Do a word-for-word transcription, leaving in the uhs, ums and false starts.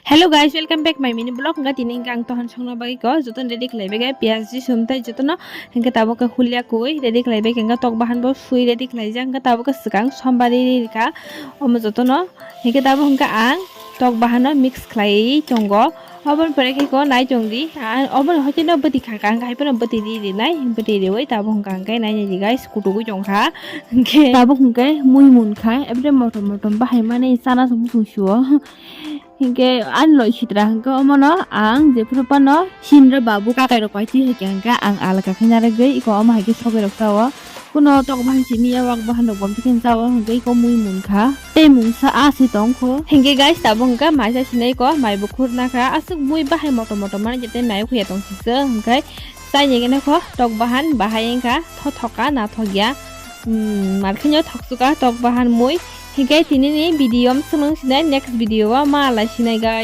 Hello guys, welcome back my mini vlog. Hingke tini hingke ang tohon songna bagwi ko jotono ready khlai bai khe piyaj, risum tei jotono hingke tabuk khe hulia kui ready khlai bai khe hingke tok bahan bo sui ready khlai jak hingke tabuk khe swkang sombar ri rikha omo jotono hingke tabuk hingke ang tok bahan no mix khlai tongo. Oboni pore khe ko nai tong di, oboni hoite no bwtwi kha kha hingke hai phano bwtwi ri rinai bwtwi riwi tabuk hingka hingke nai nai di guys kutugwi tong kha hingke tabuk hingke mui mun kha ebede motom motom bahai mani chana song song sio. Hinkhe ani loi sitra hinkhe omono ang jephuru phano sinre babu kakai rok pai twi hai khe hinkhe ang alaka khe narwgwi iko omo hai khe sogwi rok chao. Kuno tok bahan simi ya wak bahan rok bomti khe chao hinkhe iko mui mun kha. Tei mungsa a se tong kho. Hinkhe guys tabuk hinkhe maisa sinai ko mai bo khur na kha. Aswk mui bahai motom motom mani je tei mai khuya tong siswk hinkhe chai ni gene kho tok bahan bahai wngkha thothok ka nathok ya. Hmm, mar khe no thoksuka tok bahan mui. Hinkhe tini ni video am swngwng sinai next video o ma lai sinai guys.